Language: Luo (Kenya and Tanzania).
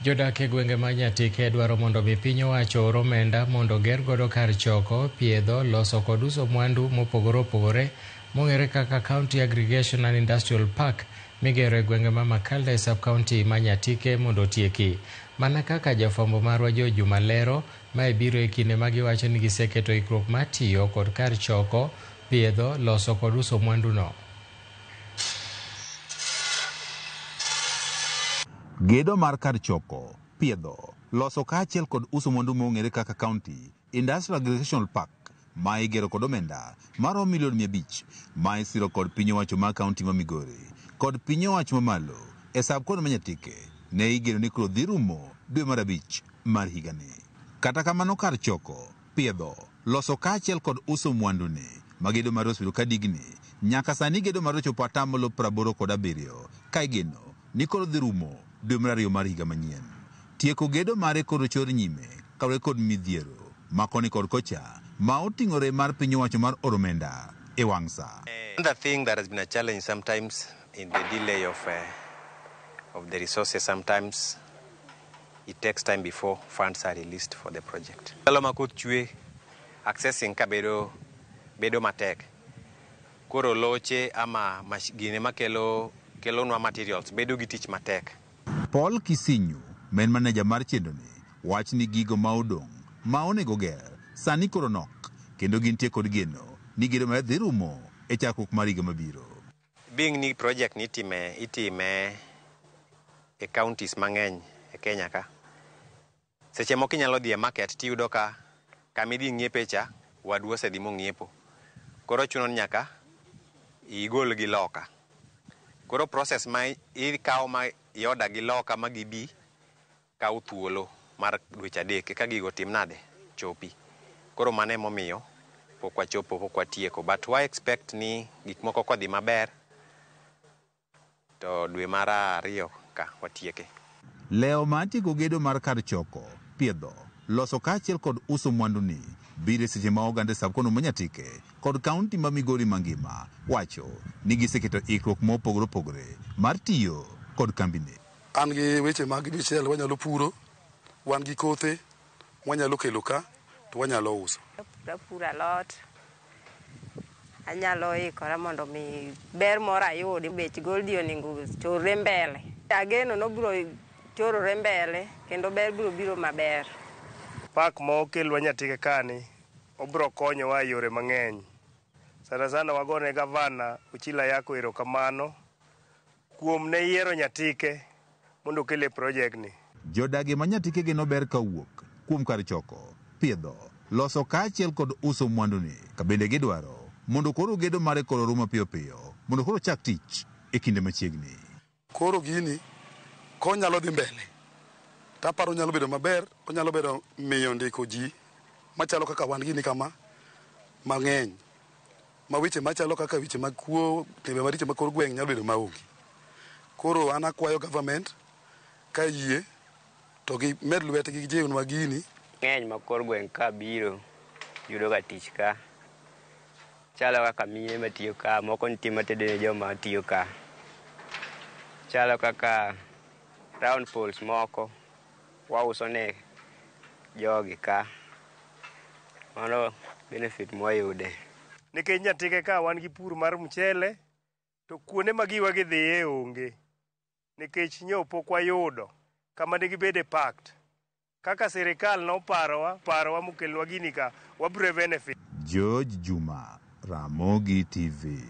Jodak e gwenge ma Nyatike dwaro mondo mi piny owacho oor omenda mondo oger godo kar choko, piedho, loso kod uso mwandu mopogore opogore mong'ere kaka County Aggregation and Industrial Park migero e gwenge ma Makalda e sub-county ma Nyatike mondo otieki. Mana kaka jafwambo marwa George Juma lero, mae biro e kinde ma giwacho ni giseketo ikruok mar tiyo kod kar choko, piedho, loso kod uso mwanduno. Gedo mar kar choko, piedho, loso kaachiel kod uso mwandu mong'ere kaka County Industrial Aggregation Park ma igero kod omenda maromo milion 500 ma isiro kod piny owacho mar kaunti ma Migori kod piny owacho mamalo e sub-county ma Nyatike ne igeno ni koro dhi rumo dwe mar 5 mar higani. Kata kamano kar choko, piedho, loso kaachiel kod uso mwandu ni ma gedo mare osebedo ka digni nyaka sani gedo mare ochopo atamalo 87 ka igeno ni koro dhi rumo dwe mar 2 mar higa manyien. Tieko gedo mare koro chor nyime kaluwore kod midhiero ma koni kod kocha ma oting'ore mar piny owacho mar oro omenda e wang' sa. Another thing that has been a challenge sometimes in the delay of the resources, sometimes it takes time before funds are released for the project. Ndalo ma koth chwe, accessing ka bedo matek. Koro loche ama gine makelo kelonwa materials bedo gi tich matek. Paul Kisinyu, main manager mar chenro ni, wach ni gigo ma odong' ma onego ger sani koro nok kendo gintie kod geno ni gedo mare dhi rumo e chakruok mar higa mabiro. Being ni project ni itime e counties mang'eny e Kenya ka. Seche moko inyalo dhi e market tiyudo ka kama idhi ng'iepe cha wadu osedhi mong'iepo. Koro chuno ni nyaka igol gi loka. Koro process ma ikawo ma ioda gi loka ma gibi kawo thuolo mar dweche 3 eka gigo tim nade chopi. Koro mano emomiyo pok wachopo, pok watieko. But wa expect ni gik moko kodhi maber to dwe mar 2 ka watieke. Leo mar tieko gedo mar kar choko, piedho, loso kaachiel kod uso mwandu ni biro e seche ma oganda e sub-county ma Nyatike kod kaunti ma Migori mangima wacho ni giseketo ikruok mopogore opogore mar tiyo kod kambini. An gi weche mag michele wanyalo puro, wan gi kothe mwanyalo kelo ka to wanyalo uso. Apuro alot, anyalo ikora mondo mi ber moro ayudi, bech goldi onego chorre mbele. Ageno nobiro chorore mbele kendo ber biro biro maber. Park ma okelwa Nyatike kani obiro konyowa e yore mang'eny. Sana sana wagone gavana Ochilo Ayacko erokamano kuom ne yiero Nyatike mondo okele project ni. Jodagi ma Nyatike geno ber kawuok kuom kar choko, piedho, loso kaachiel kod uso mwandu ni ka bende gidwaro mondo koro gedo mare koro rum mapiyo piyo mondo koro chak tich e kinde machiegni. Koro gini konyalo dhi mbele taparo onyalo bedo maber, onyalo bedo miyo ndiko ji machalo kaka wan gini kama mang'eny ma weche machalo kaka weche mag kuo, timbe maricho mag kor gweng' nyalo bedo maonge. Koro an akwayo government ka yie to gimed lwetgi gijiwnwa gini. Ng'eny ma kor gweng' ka biro yudo ga tich ka. Chalo kaka mine matiyo ka, moko nitie matedo ne joma tiyo ka. Chalo kaka round poles moko wauso ne jogi ka. Mano benefit mwayude. Nikech Nyatike ka wan gi pur mar mchele to kuonde ma giwa gidhiye onge. Nikech nyo pok wayudo kama negibede packed. Kaka sirikal noparowa, parowa mokelnwa gini ka, wabiro benefit. George Juma, Ramogi TV.